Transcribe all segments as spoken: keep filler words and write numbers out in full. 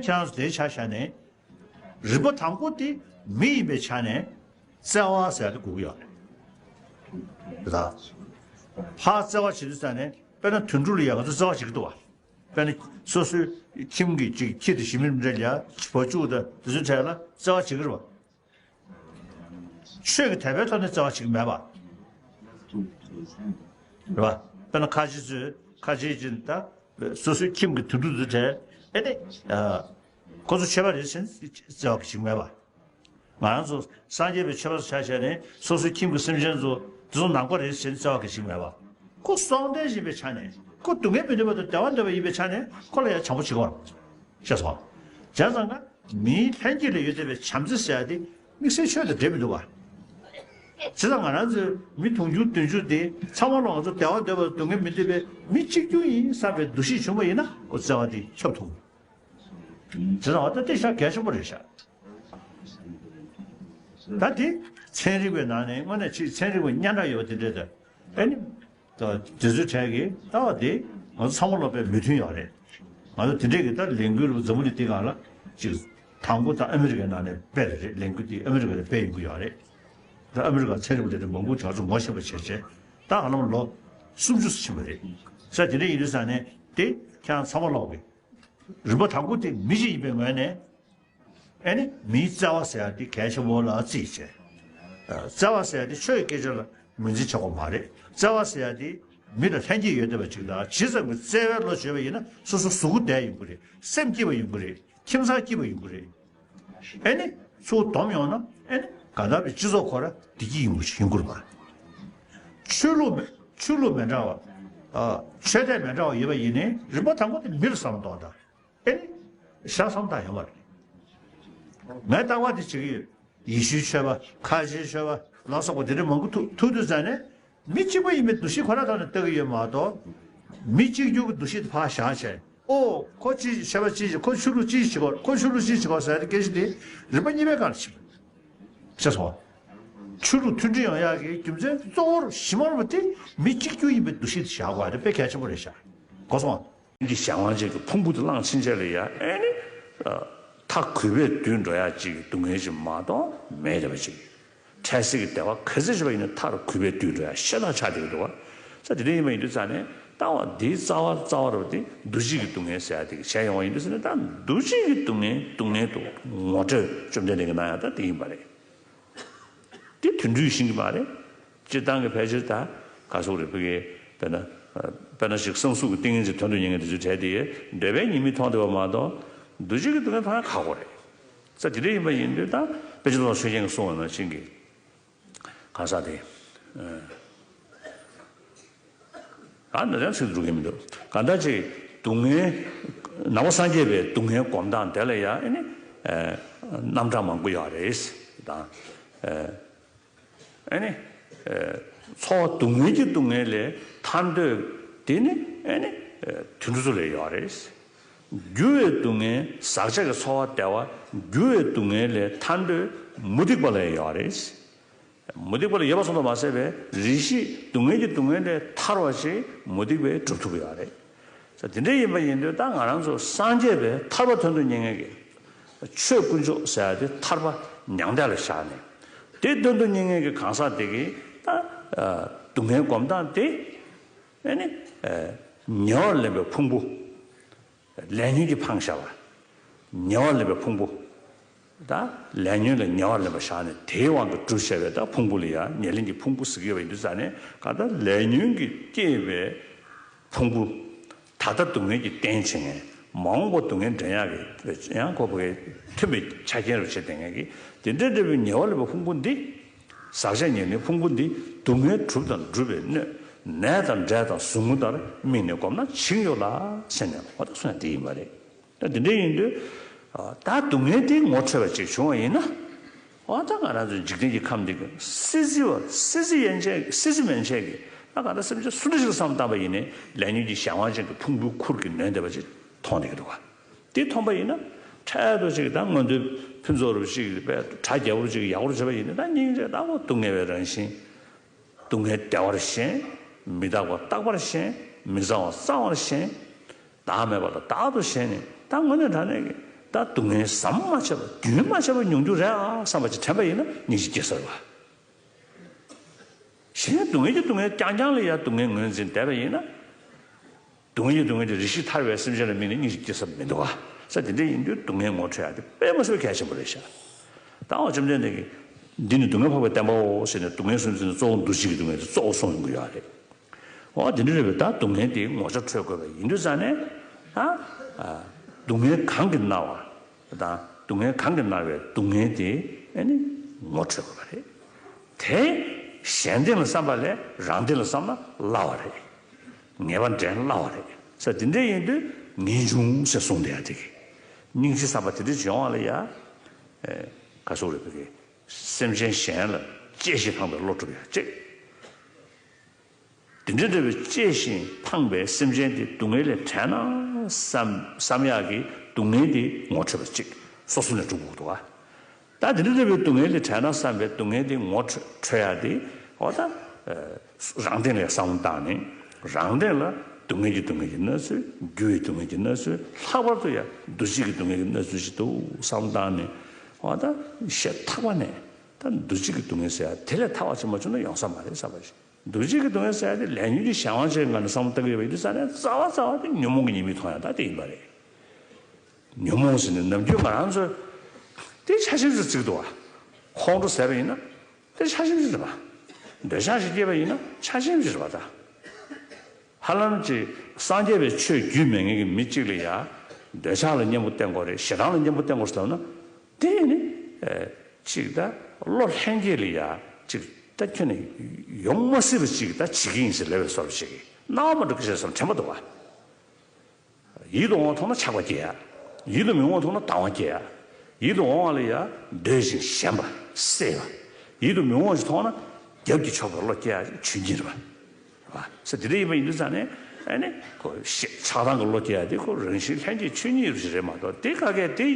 ཁྱེད་རང་ཚོ་དེའི་ཆ་བཞག་ནས། རིམ་པ་དང་པོ་དེ་མི་ཡིན་པའི་ཆ་ནས་བརྩེ་བ་ཟེར་ཡ་དེ་དགོས་ཀྱི་ཡོད་རེད། རེད་ད། ཕར་བརྩེ་བ་བྱེད་དུས་ཙང་ནས་དཔེར་ན་དུད་འགྲོ་ལ་ཡང་ང་ཚོ་བརྩེ་བ་བྱེད་ཀྱི་འདུག་བ། དཔེར་ན་སོ་སོའི་ཁྱིམ་གྱི་ཅིག་ཁྱི་དེ་ཞི་མི་མི་འདྲ་ལ་བ་ཕྱུགས་དང་དེ་ཚོའི་གྲས་ལ་བརྩེ་བ་བྱེད་ཀྱི་རེད་བ། ཆོས་ཀྱི་དད་པའི་ཐོག་ནས་བརྩེ་བ་བྱེད་ཀྱི་མེད་པ། རེད་བ། དཔེར་ན་ཁ་ཆེ་ཚོས་ཁ་ཆེ་ཅིག་ད། སོ་སོའི་ཁྱིམ་གྱི་དུད་འགྲོ་དེ་གྲས་ཨེ་ནི། ཁོ་ཚོ་ཆོས་པ་རེད་ཟེར་ནས་བརྩེ་བ་གི་ཞིག་མེད་པ། ང་རང་ཚོ་སངས་རྒྱས་པའི་ཆོས་པ་ཚོ་ཆ་བཞག་ནས་སོ་སོའི་ཁྱིམ་གྱི་སེམས་ཅན་ཚོ་དེ་ཚོ་ནང་པ་རེད་ཟེར་ནས་བརྩེ་བ་གི་ཞིག་མེད་པ། ཁོ་གསོལ་འདེབས་ཡིན་པའི་ཆ་ནས་ཁོ་སྡུག་བསྔལ་མི་འདོད་པ་དང་བདེ་བ་འདོད་པ་ཡིན་པའི་ཆ་ནས་ཁོ་ལ་ཡང་བྱམས་པོ་བྱེད་དགོས་རེད། ཤེས་སོང་། བྱས་ཙང་ཀ་མིའི་ལྷན་སྐྱེས་ལ་ཡོད་བསྡད་པའི་བྱམས་བརྩེ་ཟེར་ཡ་དེ་དམིགས་བསལ་ཆོས་དང་འབྲེལ་མི་འདུག་བ། བྱས་ཙང་ང་རང་ཚོའི་མི་དུང་ཕྱུར་བདུན་ཅུ་དེ་ཚང་མ་ལ་ང་ཚོ་བདེ་བ་འདོད་པ་དང་སྡུག་བསྔལ་མི་འདོད་པའི་མི་གཅིག་གྱུར་ཡིན་བསམ་པའི་འདུ་ཤེས་བྱུང་བ་ཡིན་ན་ཁོ་བརྩེ་བ་དེ་ཁྱབ་ཐུབ། བྱས་ཙང་ད་དེ་ཤ་གལ་ཆེན་པོ་རེད་ཤག་ད་དེ་ཚན་རིག་པའི་ནང་ནས་དངོས་གནས་ཅིག་ཚན་རིག་པ་སྙན་གྲགས་ཡོད་པ་དེ་འདྲ་དང་ཨེ་ནི། ད་དེ་ཚོའི་གྲས་ཀྱི་ལྟ་བ་དེ་ང་ཚོ་ཚང་མ་ལ་དཔེ་མོས་མཐུན་ཡོད་རེད། ང་ཚོ་དེ་འདྲས་ཀྱི་ད་ལས་འགུལ་རུ་འཛམ་བུ་གླིང་འདི་སྒང་ལ་ཅིག་དང་པོ་ད་ཨ་མི་རི་ཀའི་ནང་ནས་སྤེལ་རེད། ལས་འགུལ་འདི་ཨ་མི་རི་ཀ་ནས་སྤེལ་ཡོང་གི་ཡོད་རེད། ད་ཨ་མི་རི་ཀ་ཚན་རིག་པ་དེ་འདྲ་མང་པོ་ང་ཚོ་ངོ་ཤེས་པ་བྱས་བྱས་ད་ཧ་ལམ་ལོ་སུམ་ཅུ་ཙམ་ཕྱིན་པ་རེད། ས་དེ་འདྲས་ཡིན་དུས་ས་ནས་དེ་ཁྱེད་རང་ཚང་མ་ལོག་གི་རིམ་པ་དང་པོ་དེ་མི་ཞིག་ཡིན་པའི་ངོས་ནས། ཨེ་ནི་མིའི་བརྩེ་བ་ཟེར་ཡ་དེ་གལ་ཆེན་པོ་ལ་བརྩིས་བྱས། ཨ། བརྩེ་བ་ཟེར་ཡ་དེ་ཆོས་ཀྱི་སྐད་ཆ་ལ་ངོས་འཛིན་བྱེད་དགོས་མ་རེད། བརྩེ་བ་ཟེར་ཡ་དེ་མི་དང་ལྷན་སྐྱེས་ཡོད་བསྡད་པ་ཅིག་དང་ཇི་ཙམ་གྱི་བརྩེ་བའི་བློ་བྱས་པ་ཡིན་ན་སོ་སོ་གཟུགས་པོ་བདེ་ཡོང་གི་རེད། སེམས་སྐྱིད་པ་ཡོང་གི་རེད། ཁྱིམ་ཚང་སྐྱིད་པ་ཡོང་གི་རེད། ཨེ་ནི་ཚུར་བསྡོམས་ཡོང་ན་ཨེ་ནི་གང་ལྟར་བའི་སྤྱི་ཚོགས་ཁོ་ར་བདེ་སྐྱིད་ཡོང་གི་ཡོང་གི་རེད་པ། ཆོས་ལུགས་མི་ཆོས་ལུགས་མི་འདྲ་བ། ཨ། ཆོས་དད་མི་འདྲ་བ་ཡོད་པ་ཡིན་ནའི་རིམ་པ་དང་པོ་དེ་མི་ལ་བསམ་བློ་གཏོང་དང་། ཨེ་ནི། ཞག་བསམ་སྟངས་ཡོད་མ་རེད། ངས་ལྟ་བ་དེ་བྱེད་ཀྱི་ཡོད། ཡེ་ཤུའི་ཆོས་པ། ཁ་ཆེའི་ཆོས་པ་ལ་སོགས་པ་དེ་འདྲ་མང་པོ་ཐུག་ཐུག་དུས་ཙང་ནས། མི་གཅིག་པ་ཡིན་པའི་འདུ་ཤེས་ཁོ་རང་ཐོག་ནས་ལྟ་གི་ཡོད་མ་གཏོགས། མི་གཅིག་གྱུར་གྱི་འདུ་ཤེས་དེ་ཕར་བཞག་བྱས། ཨོ། ཁོ་ཅི་ཆོས་པ་ཅི་ཞིག་ཁོ་ཆོས་ལུགས་ཅི་ཞིག་གོ་ཁོ་ཆོས་ལུགས་ཅི་ཞིག་གོ་ཟེར་ཏེ་སྐད་ཆ་དེ་རིམ་པ་གཉིས་པའི་སྒང་ལ་ཕྱིན། ཤེས་སོང་། ཆོས་ལུགས་མཐུན་སྒྲིལ་ཡོང་ཡག་གི་རྒྱུ་མཚན་གཙོ་བོར་གཞི་མ་རུ་དེ་མི་གཅིག་གྱུར་ཡིན་པའི་འདུ་ཤེས་དེ་བཞག་དགོས་པ་དེ་དཔེ་གལ་ཆེན་པོ་རེད་ཤག་གོ་སོང་། གི་གཞན་དབང་ཅན་གྱི་ཕུང་པོ་དེ་བླངས་ཕྱིན་ཆད་ལ་ཡ་ཨེ་ནི། མཐའ་གུས་པས་བསྡུས་འགྲོ་ཡག་ཅིག་གི་སྡུག་བསྔལ་ཅིག་མ་གཏོགས་མེད་བསྡད་པ་ཅིག་འཕྲལ་སེལ་གྱི་བདེ་བ་ག་ཚོད་ཅིག་ཡིན་ན་མཐར་གུས་པས་བསྡུས་འགྲོ་ཡག་ཤ་སྟག་ཆགས་བསྡད་ཀྱི་འདུག་བ། ས་དེ་འདྲ་ཡིན་པ་ཡིན་དུས་ཙང་ནས་ལྟ་བ་འདིའི་རྩ་བ་རྩ་བ་རུ་དེ་འདུ་བྱེད་ཀྱི་སྡུག་བསྔལ་ཟེར་ཡག་དེ་གི་བྱས་ཡོང་བ་ཡིན་དུས་ཙང་ནས་ད་འདུ་བྱེད་ཀྱི་སྡུག་བསྔལ་སྡུག་བསྔལ་དུ་ངོ་སྤྲོད་བཅོམ་ལྡན་འདས་ཀྱིས་གནང་ཡག་ད་དེ་ཡིན་པ་རེད། དེ་དུད་འགྲོའི་ཤིང་གི་མ་རེད། སྤྱིར་བཏང་གི་ཕལ་ཆེར་ད་ག་སོག་རེད་ཕ་གི་དཔེར་ན། དཔེར་ན་ཞིག་བསམ་གཟུགས་ཀྱི་ཏིང་ངེ་འཛིན་དོན་དུ་གཉེར་མཁན་དེ་ཚོའི་གྲས་དེ་འདོད་པའི་ཉེས་དམིགས་མཐོང་བསྡད་པ་མ་གཏོགས་འདུ་བྱེད་ཀྱི་སྡུག་བསྔལ་མཐོང་ཡག་ཁག་པོ་རེད། ས་དེ་འདྲ་ཡིན་པ་ཡིན་དུས་ད་དཔེ་ཆ་ལ་ཆོས་རྒྱན་གྱིས་གསུངས་པ་ནང་བཞིན་གྱི་གང་ཟག་དེ། ཨ་ནི་ཡང་ཚིག་འགྲོ་གི་མི་འདུག་གང་ལྟར་ཅིག་སྡུག་བསྔལ། ནང་པ་སངས་རྒྱས་པའི་སྡུག་བསྔལ་སྒོམ་སྟངས་དེ་ལ་ཡང་ཨ་ནི། རྣམ་གྲངས་མང་པོ་ཡོད་རེད། དང་། ཨ་ནི། ཚོར་བ་སྡུག་བསྔལ་གྱི་སྡུག་བསྔལ་ལས་ཐར་འདོད་དེ་ནི་ཨ་ནི། དུད་འགྲོ་ཚོ་ལ་ཡོད་རེད། འགྱུར་བའི་སྡུག་བསྔལ་ཟག་བཅས་ཀྱི་ཚོར་བ་བདེ་བ་འགྱུར་བའི་སྡུག་བསྔལ་ལས་ཐར་འདོད་མུ་སྟེགས་པ་ལ་ཡོད་རེད། མུ་སྟེགས་པ་ལ་ཡོད་པ་ཙམ་དུ་མ་ཟད་པའི་རེ་ཞིག་སྡུག་བསྔལ་གྱི་སྡུག་བསྔལ་ལས་ཐར་བ་ཞིག་མུ་སྟེགས་པས་སྒྲུབ་ཐུབ་ཀྱི་ཡོད་རེད། ས་དེ་འདྲ་ཡིན་པ་ཡིན་དུས་ད་ང་རང་ཚོ་སངས་རྒྱས་པའི་ཐར་པ་དོན་དུ་གཉེར་མཁན་གྱི་ཆོས་དཀོན་མཆོག་ཟེར་ཡ་དེ་ཐར་པ་མྱང་འདས་ལ་བཞག་ནས་དེ་དོན་དུ་གཉེར་མཁན་གྱི་གང་ཟག་དེ་གིས་ད་སྡུག་བསྔལ་སྒོམ་སྟངས་དེ་ཨ་ནི་ཉེ་བར་ལེན་པའི་ཕུང་པོ། ལས་ཉོན་གྱིས་འཕངས་བཞག་པ། ཉེ་བར་ལེན་པའི་ཕུང་པོ། ད་ལས་ཉོན་ལ་ཉེ་བར་ལེན་པ་བཞག་ནས་དེའི་དབང་གིས་གྲུབ་བྱས་པའི་ད་ཕུང་པོ་ལ་ཡང་ཉེར་ལེན་གྱི་ཕུང་པོ་ཟེར་གྱི་ཡོད་པ་ཡིན་དུས་ཙང་ནས་གང་ལྟར་ལས་ཉོན་གྱིས་བསྐྱེད་པའི་ཕུང་པོ། ད་ལྟ་སྡུག་བསྔལ་གྱི་རྟེན་བྱེད་མཁན་མ་འོངས་པ་སྡུག་བསྔལ་འདྲེན་ཡག་གི་ཡང་ཁོ་པའི་མཐུན་པའི་ཆ་རྐྱེན་རུ་བྱེད་བསྡད་མཁན་གྱི་དེ་འདྲ་འདྲ་བའི་ཉེ་བར་ལེན་པའི་ཕུང་པོ་འདི། ཟག་བཅས་ཉེར་ལེན་ཕུང་པོ་འདི་སྡུག་བསྔལ་གྲུབ་དང་སྒྲུབ་པའི་སྣོད། ནས་དང་འབྲས་དང་ཟུག་རྔུ་ལྟར་དམིགས་ནས་བསྒོམས་ན་བྱིང་ཡོད་ལ་ཟེར་ནས་འོ་ད་གསུངས་ཡ་འདི་ཡིན་པ་རེད། ད་འདི་འདྲ་ཡིན་དུས། ད་སྡུག་བསྔལ་འདི་ངོ་འཕྲོད་པ་ཅིག་བྱུང་བ་ཡིན་ན། འོ་ད་ང་རང་ཚོའི་འཇིག་རྟེན་གྱི་ཁམས་འདི་གི་སྲིད་རྩེ་བ་སྲིད་རྩེ་ཡན་ཆད་སྲིད་རྩེ་མན་ཆད་ཀྱི་ད་ག་ད་སེམས་ཅན་སུ་འདྲ་ཞིག་ལ་བསམ་བཏང་པ་ཡིན་ནའི་ལས་ཉོན་གྱི་གཞན་དབང་ཅན་གྱི་ཕུང་པོའི་ཁུར་གྱིས་ནོན་བསྡད་པ་ཅིག་མཐོང་བསྡད་ཀྱི་འདུག་ག་དེ་མཐོང་པ་ཡིན་ན། འཕྲལ་དུ་ཅིག་ད་མངོན་མཐོའི་ཕུན་ཚོགས་རུ་ཅིག་དཔེ་གྲ་རྒྱས་པོ་རུ་ཅིག་ཡག་པོ་རུ་བྱས་པ་ཡིན་ན་ད་སྙིང་རྗེ་ད་ཁོ་སྡུག་བསྔལ་བའི་རང་བཞིན། སྡུག་བསྔལ་བདེ་བར་ཞེན། མི་རྟག་པ་རྟག་པར་ཞེན། མི་གཙང་བ་གཙང་བར་ཞེན། བདག་མེད་པ་ལ་བདག་ཏུ་ཞེན་ནས་ད་དངོས་གནས་དྲང་གནས་ཀྱི་ ད་སྡུག་བསྔལ་ཟམ་མ་ཆད་པ་རྒྱུན་མ་ཆད་པ་མྱོང་རྒྱུ་རེད་ཨ་བསམ་པ་ཅིག་དྲན་པ་ཡིན་ན་སྙིང་རྗེ་སྐྱེ་ས་རེད་བ། གཞན་སྡུག་བསྔལ་གྱི་སྡུག་བསྔལ་རྐྱང་རྐྱང་ལ་ཡང་སྡུག་བསྔལ་ངོས་འཛིན་བསྡད་པ་ཡིན་ན། སྡུག་བསྔལ་གྱི་སྡུག་བསྔལ་དེ་རེ་ཞིག་ཐར་བའི་སེམས་ཅན་ལ་དམིགས་ནས་སྙིང་རྗེ་སྐྱེ་ས་མི་འདུག་ག་ས་དེ་འདྲ་ཡིན་དུས་སྡུག་བསྔལ་ངོ་འཕྲོད་ཡ་དེ་དཔེ་མ་སྲིད་པའི་གལ་ཆེན་པོ་རེད་ཤག་ད་འོ་བཅོམ་ལྡན་འདས་ཀྱིས་འདི་ནི་སྡུག་བསྔལ་འཕགས་པའི་བསྟན་པའོ་ཟེར་ནས་སྡུག་བསྔལ་གསུམ་ཚུད་ནས་གཙོ་བོ་འདུ་བྱེད་ཀྱི་སྡུག་བསྔལ་དེ་གཙོ་བོ་གསུངས་ཡོང་གི་ཡོད་རེད། འོ་དེ་འདྲ་རེད་པས། ད་སྡུག་བསྔལ་དེ་ངོ་ཚ་འཕྲོད་དགོས་པ་ཡིན་དུས་ཙང་ནས་ད་ཨ་སྡུག་བསྔལ་གང་གིས་མནར་བ་དང་སྡུག་བསྔལ་གང་གིས་མནར་བའི་སྡུག་བསྔལ་དེ་ཨ་ནི་ངོ་འཕྲོད་དགོས་པ་རེད། དེ་གཞན་སྟེང་ལ་བསམ་པ་ལས་རང་སྟེང་ལ་བསམ་ན་སླ་བ་རེད། ངེས་པ་འདྲེན་སླ་བ་རེད། ས་དེ་འདྲ་ཡིན་དུས་ངེས་འབྱུང་ཟེར་གསུངས་བསྡད་ཡ་དེ་གི་སྙིང་རྗེ་བསམ་པ་དེ་འདྲ་ཡོང་བ་ལ་ཡ། ཨེ། ག་སོགས་རེད་པས་གི་སེམས་ཅན་གཞན་ལ་གཅེས་ཤིང་ཕངས་པའི་བློ་སྒྲུབ་ཡ་གཅིག་དེ་འདྲ་འདྲ་བའི་གཅེས་ཤིང་ཕངས་པའི་སེམས་ཅན་དེ་སྡུག་བསྔལ་ལས་བྲལ་ན་བསམ་བསམ་ཡག་གི་སྡུག་བསྔལ་དེ་ངོ་འཕྲོད་པ་གཅིག་སོ་སོ་ནས་སྒྲུབ་དགོས་འདུག་ག་ད་དེ་འདྲ་འདྲ་བའི་སྡུག་བསྔལ་ལས་བྲལ་ན་བསམ་པའི་སྡུག་བསྔལ་དེ་ངོ་འཕྲོད་འཕྲོད་ཡག་དེ་འོ་ད་རང་སྟེང་ལ་བསམ་བློ་བཏང་ནས་རང་སྟེང་ལ་སྡུག་བསྔལ་གྱི་སྡུག་བསྔལ་གྱི་གནས་ཚུལ། རྒྱུ་ཡི་སྡུག་བསྔལ་གྱི་གནས་ཚུལ། ལྷག་པར་དུ་ཡང་འདུ་བྱེད་ཀྱི་སྡུག་བསྔལ་གྱི་གནས་ཚུལ་ཞིག་འདུག་བསམ་བློ་བཏང་ནས་འོ་ད་ཞེ་ཐག་པ་ནས་ད་འདུ་བྱེད་ཀྱི་སྡུག་བསྔལ་ཟེར་ཡ་དེ་ལས་ཐར་བ་ཅིག་མ་བྱུང་ན་ཡོང་ས་མ་རེད་བསམ་པ་ཞིག་འདུ་བྱེད་ཀྱི་སྡུག་བསྔལ་ཟེར་ཡ་དེ་ལས་ཉོན་གྱི་གཞན་དབང་ཅན་ངང་ནས་བསམ་བློ་བཏང་གི་ཡོད་པ་ཡིན་དུས་ཙང་ནས་རྩ་བ་རྩ་བ་དེ་ཉོན་མོངས་ཀྱི་ཉེས་དམིགས་མཐོང་ཡ་ད་དེ་ཡིན་པ་རེད། ཉོན་མོངས་ཟེར་ནས་ནམ་རྒྱུན་ང་རང་ཚོས་དེ་ཆ་ཤས་ཅིག་བརྩི་གི་འདུག་བ། ཁོང་ཁྲོ་ཟ་བ་ཡིན་ན་དེ་ཆ་ཤས་ཅིག་རེད་པ། འདོད་ཆགས་ཤིག་སྐྱེས་པ་ཡིན་ན་ཆ་ཤས་ཅིག་རེད་པ་ད། ཧ་ལམ་ཅིག་སངས་རྒྱས་པའི་ཆོས་བརྒྱུད་མེད་མཁན་གྱི་མི་གཅིག་ལ་ཡ། འདོད་ཆགས་ལ་གཉེན་པོ་བསྟེན་དགོས་རེད། ཞེ་སྡང་ལ་གཉེན་པོ་བསྟེན་དགོས་ཟེར་ལབ་ན། དེ་ནི། ཨེ། ཅིག་ད་བློ་ལྷན་སྐྱེས་ལ་ཡ། ཅིག་ད་ཁྱོན་ནས་ཡོང་མ་སྲིད་པ་ཅིག་ད་བྱེད་ཀྱི་ཡིན་ཟེར་ལབ་པའི་བཟོ་འདྲ་ཅིག་གི་སྣང་བ་མ་འགྲོ་གི་ཟེར་བསམ་དྲན་པ་འདུག་བ། ཡིད་དུ་འོང་བ་མཐོང་ན་ཆགས་པ་སྐྱེ་ཡ། ཡིད་དུ་མི་འོང་བ་མཐོང་ན་སྡང་བ་སྐྱེ་ཡ། ཡིད་དུ་འོང་བ་ལ་ཡ་འདོད་ཅིང་ཞེན་པ་སྲེད་པ། ཡིད་དུ་མི་འོང་བ་ཞིག་མཐོང་ན་རྒྱབ་ཀྱིས་ཕྱོགས་པའི་བློ་སྐྱེ་ཡ་ཆོས་ཉིད་རེད་པ། ས་དེ་འདྲ་ཡིན་པ་ཡིན་དུས་ཙང་ནས་ཨ་ནི་ཁོ་ཤེས་ཆགས་སྡང་གི་བློ་སྐྱེ་ཡ་དེ་ཁོ་རང་བཞིན་ལྷན་སྐྱེས་ཆོས་ཉིད་རེད་མ་གཏོགས་དེ་ག་གས་དེ་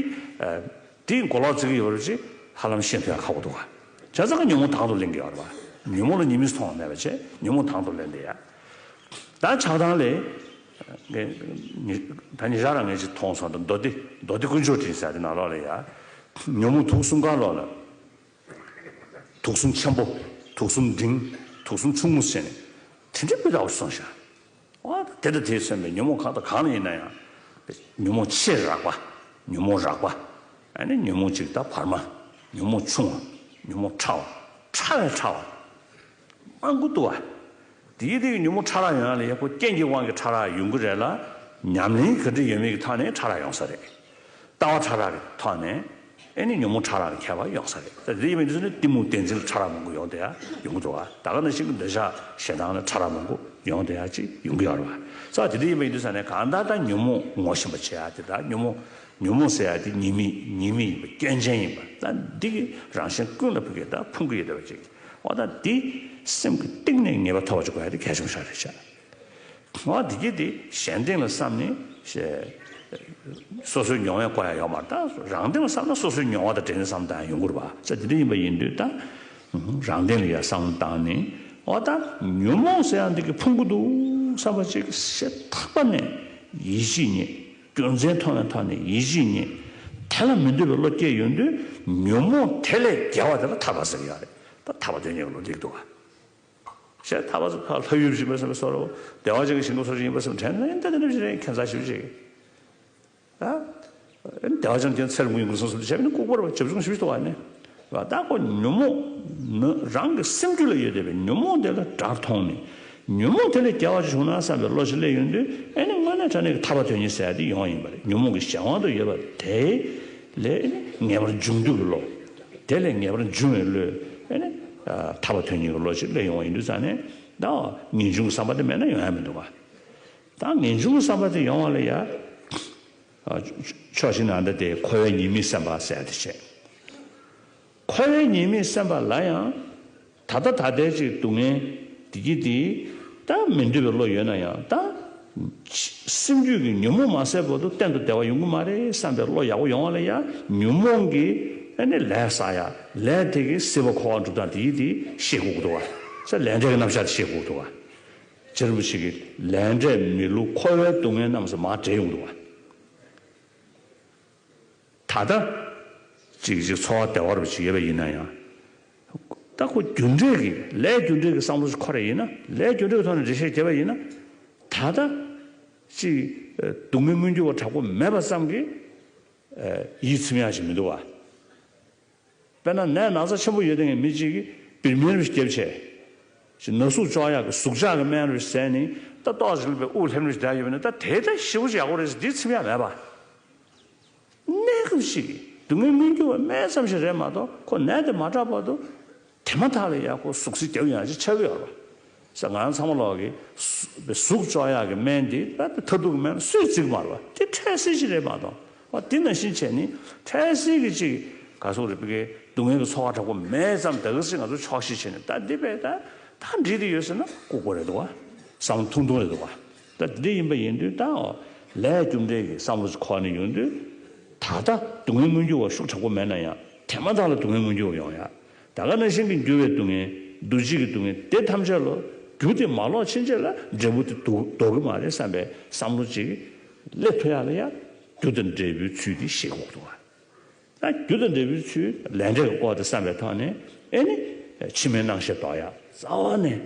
དེའི་མགོ་ལོག་བརྩི་གི་ཡོད་རེད་ཅེས་ཧ་ལམ་ཤེས་ཐུབ་ཡ་ཁག་པོ་འདུག་ག་བྱས་ཙང་ཀ་ཉོན་མོངས་དང་དུ་ལེན་གི་ཡོད་རེད་པ། ཉོན་མོངས་ལ་ཉེས་དམིགས་མཐོང་བ་མེད་པ་བྱས་ཉོན་མོངས་དང་དུ་ལེན་བསྡད་ཡ། ད་ཆགས་སྡང་ལས། ངས་ད་ཉེ་ཆར་རང་ངས་ཅིག་མཐོང་སོང་། ད་མདོ་སྡེ་མདོ་སྡེ་དཀོན་མཆོག་སྤྲིན་ཟེར་དེ་ནང་ལོགས་ལ་ཡ། ཉོན་མོངས་དུག་གསུམ་གང་ལོགས་ལ། དུག་གསུམ་ཆེན་པོ། དུག་གསུམ་འབྲིང་། དུག་གསུམ་ཆུང་ངུ་ཟེར་ནས། དེ་འདྲའི་སྤུས་དག་པོ་གསུངས་ཤག་ཨོ་ད་དེ་དང་དེས་མཚོན་པའི་ཉོན་མོངས་གང་དང་གང་ལ་ཡིན་ན་ཡང་། ཉོན་མོངས་ཆེས་རགས་པ། ཉོན་མོངས་རགས་པ། ཨ་ནི་ཉོན་མོངས་གཅིག་ད་བར་མ། ཉོན་མོངས་ཆུང་བ། ཉོན་མོངས་ཕྲ་བ། ཕྲ་བའི་ཕྲ་བ། མང་པོ་འདུག་བ། དེའི་དེའི་ཉོན་མོངས་ཕྲ་རགས་ཡོང་ཡ་ལ་ཡག་པོ་རྐྱེན་གྱི་དབང་གིས་ཕྲ་རགས་ཡོང་གི་རེད་ལ། ཉམས་ལེན་ག་འདྲ་ཡོད་མེད་ཀྱི་ཐོག་ནས་ཕྲ་རགས་ཡོང་ས་རེད། ལྟ་བ་ཕྲ་རགས་ཀྱི་ཐོག་ནས་ཨེ་ནི་ཉོན་མོངས་ཕྲ་རགས་ཀྱི་ཁྱད་པར་ཡོང་ས་རེད། ད་དེ་ཡིན་པའི་དུས་ཚོད་ནས་གཏི་མུག་བདེན་འཛིན་ལ་ཕྲ་རགས་མང་པོ་ཡོང་བསྡད་ཡ་ཡོང་གི་འདུག་བ། ད་ག་ནང་བཞིན་གྱི་འདོད་ཆགས་ཞེ་སྡང་ལ་ཕྲ་རགས་མང་པོ་ཡོང་བསྡད་ཡ་ཅིག་ཡོང་གི་ཡོད་རེད་བ། ས་དེ་འདྲ་ཡིན་པའི་དུས་ཚོད་ནས་གང་ལྟར་ད་ཉོན་མོངས་ངོ་ཤེས་པ་བྱེད་ཡ་དེ་ད་ཉོན་མོངས་ཉོན་མོངས་ཟེར་ཡ་དེ་ཉེས་དམིགས་ཉེས་དམིགས་ཡིན་པ་སྐྱོན་ཅན་ཡིན་པ་ད་འདི་གི་རང་གཞན་ཀུན་ལ་ཕུགས་ཀྱི་ད་ཕུང་གི་ཡོད་བསྡད་པ་ཅིག་འོ་ད་འདི་སེམས་ཀྱི་གཏིང་ནས་ངེས་པ་ཐོབ་པ་ཅིག་དགོས་ཡ་དེ་གལ་ཆེན་པོ་ཞིག་རེད་ཤག་འོ་འདི་གི་དེ་གཞན་སྟེང་ལ་བསམ་ནས་ཞེས་སོ་སོའི་མྱོང་བས་བཀོད་ཡ་ཡོད་མ་རེད། ད་རང་སྟེང་ལ་བསམ་ན་སོ་སོའི་མྱོང་བ་དང་འབྲེལ་ནས་བསམ་བཏང་ཡ་ཡོང་གི་རེད་བ། ས་དེ་འདྲ་ཡིན་པ་ཡིན་དུས་ད་རང་སྟེང་ལ་ཡ་བསམ་བཏང་ནས་འོ་ད་ཉོན་མོངས་ཟེར་ཡ་འདི་གི་ཕུང་གི་འདུག་བསམ་པ་ཅིག་ཞེ་ཐག་པ་ནས་ཡིད་ཆེས་རྙེད། རྒྱུ་མཚན་མཐོང་བའི་ཐོག་ནས་ཡིད་ཆེས་རྙེད། དེ་ལ་མི་འདོད་པའི་བློ་སྐྱེས་ཡོང་དུས་ཉོན་མོངས་དེ་ལས་རྒྱལ་བ་དེ་ལ་ཐར་པ་ཟེར་གྱི་ཡོད་རེད། ད་ཐར་པ་དོན་གཉེར་གྱི་བློ་འདི་འདུག་ག་ཞེས་ཐར་པ་ལྷ་ཡུལ་ཞིག་ཡིན་པ་བསམ་པའི་བཟོ་འདྲ། བདེ་བ་ཅན་གྱི་ཞིང་ཁམས་སུ་ཡིན་པ་བསམ་དྲན་ན་ཡིན་ད་དེ་འདྲ་ཞིག་རེད། ཁྱད་མཚར་ཞིག་རེད། ད་བདེ་བ་ཅན་གྱི་ཚེ་རིང་པོ་ཡོང་གི་སོང་ཟེར་བྱས་ནས་ལྐུགས་པར་བྱབ་ཆུང་ཞིག་འདུག་ག་ནས། ད་ཁོ་ཉོན་མོངས་ནི་རང་གི་སེམས་རྒྱུད་ལ་ཡོད་བསྡད་པའི་ཉོན་མོངས་དེ་ལ་དགྲར་མཐོང་ནས་ཉོན་མོངས་དེ་ལས་རྒྱལ་བ་ཞིག་བྱུང་ན་བསམ་པའི་བློ་ཞིག་སླེབས་ཡོང་དུས་ཨེ་ནི་དངོས་གནས་དྲང་གནས་ཀྱི་ཐར་པ་དོན་གཉེར་ཟེར་ཡ་དེ་ཡོང་བ་ཡིན་པ་རེད། ཉོན་མོངས་ཀྱི་གཞན་དབང་དུ་ཡོད་པ་དེ་ལས་ངེས་པར་འབྱུང་འདོད་ཀྱི་བློ། དེ་ལས་ངེས་པར་འབྱུང་བའི་བློས་ཨེ་ནི་ཐར་པ་དོན་གཉེར་གྱི་བློ་ཞིག་སླེབས་ཡོང་བ་ཡིན་དུས་ཙང་ནས་ད་ངེས་འབྱུང་གི་བསམ་པ་དེ་མེད་ན་ཡོང་ཡ་མི་འདུག་ག་ད་ངེས་འབྱུང་གི་བསམ་པ་དེ་ཡོང་བ་ལ་ཡ། ཕྱོགས་གཅིག་ནས་ཨ་ད་དེ་འཁོར་བའི་ཉེས་དམིགས་སེམས་པ་ཟེར་ཡ་དེ་བྱས། འཁོར་བའི་ཉེས་དམིགས་སེམས་པ་ལ་ཡང་། ད་ལྟ་ད་ལྟའི་ཅིག་སྡུག་བསྔལ་འདི་གི་དེ་ད་མི་འདོད་པའི་བློ་ཡོད་ན་ཡང་ད་སེམས་རྒྱུད་ཀྱི་ཉོན་མོངས་མ་ཟད་བར་དུ་གཏན་དུ་བདེ་བ་ཡོང་གི་མ་རེད་བསམ་པའི་བློ་ཡག་པོ་ཡོང་བ་ལ་ཡང་ཉོན་མོངས་ཀྱི་ཨ་ནི་ལས་བསགས་ཡ་ལས་དེ་གི་སྲིད་པ་འཁོར་བ་འགྲོ་སྟངས་དེ་གི་དེ་ཤེས་དགོས་ཀྱི་འདུག་བ། ས་ལས་འབྲས་ཀྱི་རྣམ་གཞག་དེ་ཤེས་དགོས་ཀྱི་འདུག་བ། རྗེ་རིན་པོ་ཆེ་གིས་ལས་འབྲས་མི་བསླུ་འཁོར་བའི་སྡུག་བསྔལ་རྣམས་སུ་མར་འདྲེས་ཡོང་འདུག་བ། ད་ལྟ་ཅིག་ཅིག་འཚོ་བ་བདེ་བ་རུ་ཅིག་ཡོད་པ་ཡིན་ན་ཡང་། ད་ཁོ་རྒྱུ་འབྲས་ཀྱི་ལས་རྒྱུ་འབྲས་ཀྱི་བསམ་བློ་ཞིག་འཁོར་བ་ཡིན་ན། ལས་རྒྱུ་འབྲས་ཀྱི་ཐོག་ནས་འགྲེལ་བཤད་བརྒྱབ་པ་ཡིན་ན། ད་ལྟ་ཅིག་སྡུག་བསྔལ་མངོན་གྱུར་བ་དྲག་པོ་མེད་པ་ཙམ་གྱིས་ཡིད་ཚིམ་ཡག་ཅིག་མི་འདུག་བ། དཔེར་ན་ནད་ན་ཚ་ཆེན་པོ་ཡོད་མཁན་གྱི་མི་གཅིག་གིས་བིར་སྨན་རེ་བརྒྱབ་བྱས། ཅིག་ན་ཟུག་གཅོག་ཡག་གི་ཟུག་གཅོག་གི་སྨན་རེ་བཟས་ནས་ད་ཏོག་ཙམ་ལ་དཔེ་དབུགས་ལྷེམ་ལྷེམ་བསྡད་ཡོད་པ་ན། ད་དེ་ད་ཞེ་པོ་ཅིག་ཡག་པོ་རེད་ཟེར་འདི་ཚིམ་ཡག་མེད་པ། གནས་སྐབས་ཤིག་གི་སྡུག་བསྔལ་མངོན་གྱུར་བ་སྨན་ཙམ་ཞིག་རེད་མ་གཏོགས། ཁོ་ནད་དེ་མ་དྲག་བར་དུ་དེ་མ་ཐག་ལ་ཡ་ཁོ་ཟུག་གཟེར་རྒྱབ་ཡག་ཅིག་ཆགས་ཀྱི་ཡོད་རེད་པ། ས་ང་རང་ཚང་མ་ལོག་གི་ཟུག་གཅོག་ཡག་གི་སྨན་དེ་ད་མཐར་ཐུག་གི་སྨན་སུས་བརྩི་གི་མ་རེད་པ། དེ་འཕྲལ་སེལ་ཞིག་རེད་མ་གཏོགས། འོ་དེ་ནང་བཞིན་བྱས་ནས་འཕྲལ་སེལ་གྱི་ཅིག་ག་ཟེར་རེད་པ། གི་སྡུག་བསྔལ་གྱི་ཚོར་བ་དྲག་པོ་མེད་ཙམ་ད་ག་ཟེ་ང་ཚོ་ཆོག་ཤེས་བྱས་ནས་ད་འདི་བས་ད་ད་འགྲིག་གི་ཡོད་ཟེར་ན་ལྐུགས་པ་རེད་འདུག་བ། བསམ་བློ་ཐུང་ཐུང་རེད་འདུག་བ། ད་འདི་ཡིན་པ་ཡིན་དུས་ད་ལས་རྒྱུ་འབྲས་ཀྱི་བསམ་བློ་ཅིག་འཁོར་ནས་ཡོང་དུས། ད་ལྟ་སྡུག་བསྔལ་མངོན་གྱུར་བ་ཤུགས་དྲག་པོ་མེད་ན་ཡང་དེ་མ་ཐག་ལ་སྡུག་བསྔལ་མངོན་གྱུར་བ་ཡོང་ཡག། ད་ག་ནང་བཞིན་གྱི་འགྱུར་བའི་སྡུག་བསྔལ། འདུ་བྱེད་ཀྱི་སྡུག་བསྔལ་དེ་ཐམས་ཅད་ལ་རྒྱུ་དེ་མ་ལོག་ཕྱིན་ཆད་ལ་འབྲས་བུ་དེ་ལྡོག་ལྡོག་གི་མ་རེད་བསམ་པའི་བསམ་བློ་ཅིག་སླེབས་ཐུབ་ཡག་ལ་ཡ། རྒྱུ་དང་འབྲས་བུའི་ཚུལ་དེ་ཤེས་དགོས་འདུག་བ། ད་རྒྱུ་དང་འབྲས་བུའི་ཚུལ་ལས་འབྲས་ཀྱི་སྐོར་དེ་བསམ་པའི་ཐོག་ནས། ཨེ་ནི་ཕྱི་མའི་སྣང་ཤས་ལྡོག་ཡག། རྩ་བ་ནས་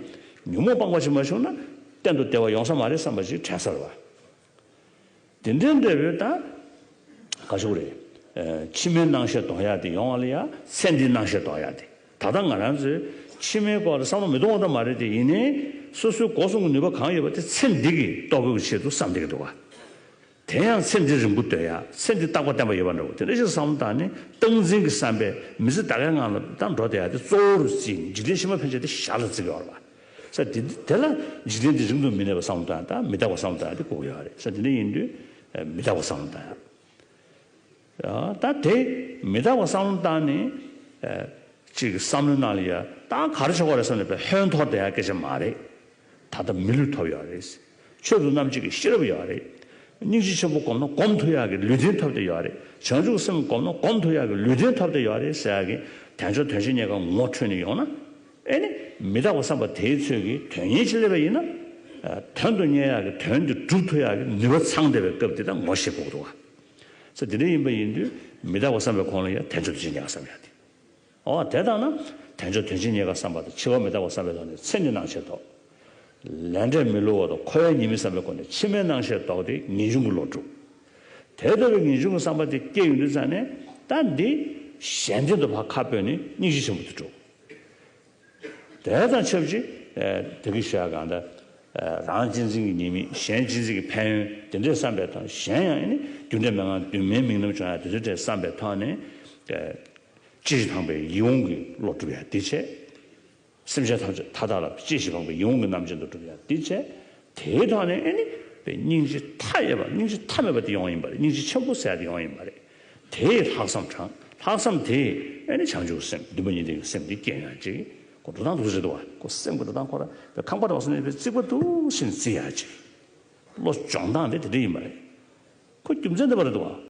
ཉོན་མོངས་སྤངས་པ་ཅིག་མ་བྱུང་ན་གཏན་དུ་བདེ་བ་ཡོང་ས་མ་རེད་བསམ་པ་ཅིག་དྲན་ས་རེད་བ། དེ་འདྲའི་འབྲས་བུ་ད་ག་ཞུ་དགོས་རེད། ཨ་ཕྱི་མའི་སྣང་ཤས་ལྡོག་ཡག་དེ་ཡོང་བ་ལ་ཡ་ཚེ་འདིའི་སྣང་ཤས་ལྡོག་ཡག་དེ། ད་ལྟ་ང་རང་ཚོས་ཕྱི་མའི་སྐོར་ལ་བསམ་བློ་མི་གཏོང་བ་ད་མ་རེད་དེ། ཡིན་ནའི་སོ་སོའི་སྒོ་གསུམ་གྱི་ནུས་པ་གང་ཡོད་པ་དེ་ཚེ་འདི་གི་ལྟོ་གོས་ཀྱི་ཆེད་དུ་བསམ་བསྡད་ཀྱི་འདུག་བ། དེ་ཡང་ཚེ་འདི་རིང་པོ་འདོད་ཡག། ཚེ་འདི་རྟག་པ་བརྟན་པ་ཡོད་པ་འདྲ་བོ་དེ་འདྲ་ཞིག་བསམ་བློ་བཏང་ནས། སྟངས་འཛིན་གྱི་བསམ་པས་མི་ཚེ་ད་གའི་ངང་ལ་ད་འགྲོ་བསྡད་ཡག་དེ་གཙོ་བོར་བརྩིས་ནས་འཇིག་རྟེན་ཕྱི་མ་ཕན་ཆད་དེ་ཞར་ལ་བརྩི་གི་ཡོད་རེད་པ། ས་དེ་དེ་ལ་འཇིག་རྟེན་འདི་རིང་དུ་མི་གནས་པ་བསམ་བློ་བཏང་ཡག་དང་། མི་རྟག་པ་བསམ་བློ་བཏང་ཡག་དེ་དགོས་ཀྱི་ཡོད་རེད། ས་དེ་འདྲ་ཡིན་དུས་མི་རྟག་པ་བསམ་བློ་བཏང་ཡག། ཡ། ད་དེ་མི་རྟག་པ་བསམ་བློ་བཏང་ནས། ཨ་ཅིག་བསམ་བློའི་ནང་ལ་ཡ་ད་ག་རེ་ཆགས་པ་རེད་བསམ་ནས་དཔེ་ཧོན་འཐོར་བསྡད་ཡག་སྐད་ཆ་མ་རེད། ད་ལྟ་མི་ལུས་ཐོབ་ཡོད་རེད། ཆོས་སྐུ་རྣམ་འབྱེད་ཀྱི་ཤེས་རབ་ཡོད་རེད། སྙིང་རྗེ་ཆེན་པོ་སྒོམ་ན་སྒོམ་ཐུབ་ཡག་གི་ལུས་རྟེན་ཐོབ་བསྡད་ཡོད་རེད། བྱང་ཆུབ་སེམས་སྒོམ་ན་སྒོམ་ཐུབ་ཡག་གི་ལུས་རྟེན་ཐོབ་བསྡད་ཡོད་རེད་ཟེར་ཡག་གི་དལ་འབྱོར་དོན་ཆེན་རྙེད་དཀའ་ངོ་འཕྲོད་ནས་ཡོང་ན། ཨེ་ནི་མི་རྟག་པ་བསམ་པ་དེའི་ཚོད་ཀྱིས་དོན་གཉེར་ཅིག་སླེབས་པ་ཡིན་ན། ཨ་དོན་དུ་གཉེར་ཡག་གི། དོན་དེ་སྒྲུབ་ཐུབ་ཡག་གི་ནུས་པ་ཚང་བསྡད་པའི་སྐབས་དེ་ད་ངོ་ཤེས་དགོས་འདུག་བ། ས་དེ་འདྲ་ཡིན་པ་ཡིན་དུས་མི་རྟག་པ་བསམ་པའི་གོང་ལ་ཡང་དལ་འབྱོར་དོན་ཆེན་རྙེད་དཀའ་བསམ་ཡག་དེ། འོ་དེ་ལྟར་ན་དལ་འབྱོར་དོན་ཆེན་རྙེད་དཀའ་བསམ་པ་དང་། འཆི་བ་མི་རྟག་པ་བསམ་པའི་ཐོག་ནས་ཚེ་འདིའི་སྣང་ཤས་ལྡོག། ལས་འབྲས་མི་བསླུ་བ་དང་། འཁོར་བའི་ཉེས་དམིགས་བསམ་པའི་སྒོ་ནས་ཕྱི་མའི་སྣང་ཤས་ལྡོག་སྟེ་ངེས་འབྱུང་གི་བློ་འགྲུབ། དེ་ལྟ་བུའི་ངེས་འབྱུང་གི་བསམ་པ་དེ་སྐྱེ་ཡོང་དུས་ཙང་ནས། ད་འདི་གཞན་དོན་དུ་ཕར་ཁ་སྤོས་ནས་སྙིང་རྗེ་ཆེན་པོ་དེ་འགྲུབ། དེ་དང་ཆབས་ཅིག་ཨ་དེ་གི་ཞག་གང་ལྟར་ཨ་རང་གཅེས་འཛིན་གྱི་ཉེས་དམིགས། གཞན་གཅེས་འཛིན་གྱི་ཕན་ཡོན་དེ་འདྲའི་བསམ་པའི་ཐོག། གཞན་ཡང་ཨེ་ནི་རྒྱུ་འབྲས་མན་ངག་གདོད་མའི་དམིགས་རྣམ་སྦྱོང་ཡག་དེ་ཚོ་འདྲའི་བསམ་པའི་ཐོག་ནས། ཨ་གཅེས་ཤིང་ཕངས་པའི་ཡིད་འོང་གི་བློ་སྒྲུབ་ཡག་དེ་བྱས། སེམས་ཅན་ཐམས་ཅད་མཐའ་དག་ལ་གཅེས་ཤིང་ཕངས་པའི་ཡིད་འོང་གི་རྣམ་ཅན་དུ་སྒྲུབ་ཡག་དེ་བྱས། དེའི་ཐོག་ནས་ཨེ་ནི་དཔེ་སྙིང་རྗེ་མཐའ་ཡས་པ། སྙིང་རྗེ་མཐའ་མེད་པ་དེ་ཡོང་ཡིན་པ་རེད། སྙིང་རྗེ་ཆེན་པོ་ཟེར་ཡག་དེ་ཡོང་ཡིན་པ་རེད། དེས་ལྷག་བསམ་དྲངས། ལྷག་བསམ་དེས་ཨེ་ནི་བྱང་ཆུབ་སེམས། འདུན་པ་གཉིས་ལྡན་གྱི་སེམས་འདི་སྐྱེ་ཡག་ཅིག་ཁོ་འགྲོ་སྟངས་འདུག་ཟེར་འདུག་བ། ཁོ་སེམས་ཀྱི་འགྲོ་སྟངས་ཁོ་ར་དཔེ་ཁང་པ་འདྲ་བ་སོང་ནས་དཔེ་རྩིག་པ་འདུག་བཞིན་རྩི་ཡག་ཅིག་བློ་སྦྱོང་སྟངས་དེ་དེ་འདྲ་ཡིན་པ་རེད། ཁོ་རྒྱུ་མཚན་འདི་པ་རེད་འདུག་བ།